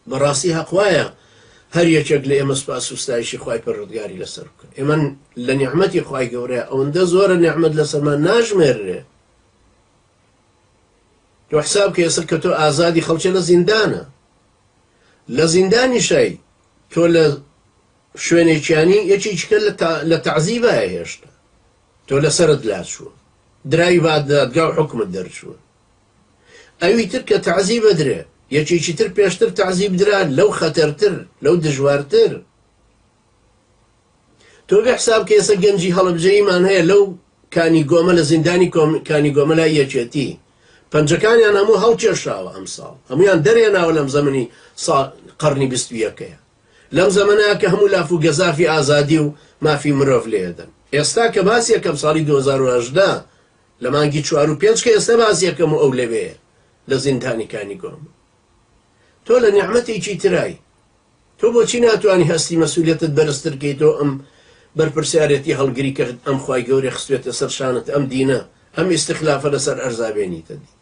بەڕاستی هەق وایە هەر یەکێک لە ئێمە سوپاس و ستایشی خوای پەروەردگاری لەسەر بکە. ئێمە لە نیعمەتی خوای گەورەیە ئەوەندە زۆرە نیعمەت لەسەرمان ناژمێررێ. تۆ حساب کە ئێستا کە تۆ ئازادی خەڵکێ لە زیندانە لە زیندانیشای تۆ لە شوێنێکیانی یەکێکیکە لە تەعزیبایە هێشتا تۆ لەسەرت لاچووە دراوی بە دادگا و حکومت دەرچووە ئەوی تر کە تەعزیب ئەدرێ یەکێکی تر پێشتر تەعزیب درا لەو خەتەرتر لەو دژوارتر تۆ بێ حساب کە ئێستا گەنجی هەڵەبجەییمان هەیە لەو کانی گۆمە لە زیندانی کانی گۆمە لای یەکێتی پەنجەکانیان هەموو هەڵکێشاوە ئەمساڵ هەمویان دەرێناوە لەم زەمنی قەرنی 21ەیە لەم زەمەنە کە هەموو لاف و گەزافی ئازادی و مافی مرۆڤ لێدەن ئێستا کە باس یەکەم ساڵی 2018 لە مانگی چوار و پێنج کە ئێستا باس یەکەم و ئەو لەوێیە لە زیندانی کانی گۆمە تۆ لە نیعمەتێکی ترای تۆ بۆچی ناتوانی هەستی مەسولیەتت بەرزتر کەیتەوە ئەم بەرپرسیارێتی هەڵگری کە ئەم خوای گەورەی خستوێتە سەر شانت ئەم دینە ئەم ئیستخلافە لەسەر ئەرزا بێنیتە دی.